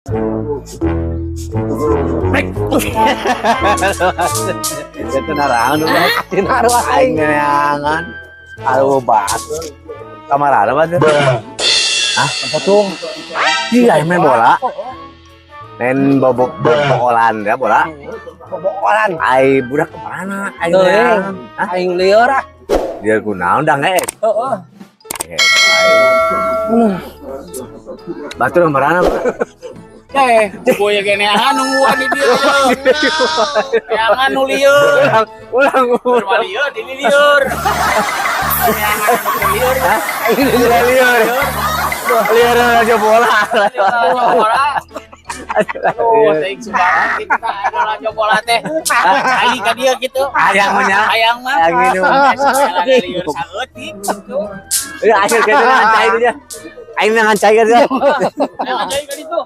Itu narangan udah. Naruh Aing neangan. Aduh, batu. Kamar ada batu. Hah? Patung. Iya, aing main bola. Main bobok bobolan ya bola. Bobolan. Ai budak kemana? Aing Tuh, neangan. Hah? Aing lieur ah. Dia kunaon dah nge? Heeh. Eh, aing. Batur kemana? Eh, boya geneangan nungguan di dieu. Neangan nu lieur. Ulang, ulang. Ulang lieur di lieur. Neangan nu lieur. Lieur, lieur. Lieur aja bola. Bola. Aduh, teuing subaran kita anu bola teh. Cai ka dieu kitu. Hayang mah nya. Hayang mah. Hayang minum. Lieur saeutik kitu. Ya, akhir kita ngancai itu dia. Aing ngancai kan dia. Neangan cai ka ditu.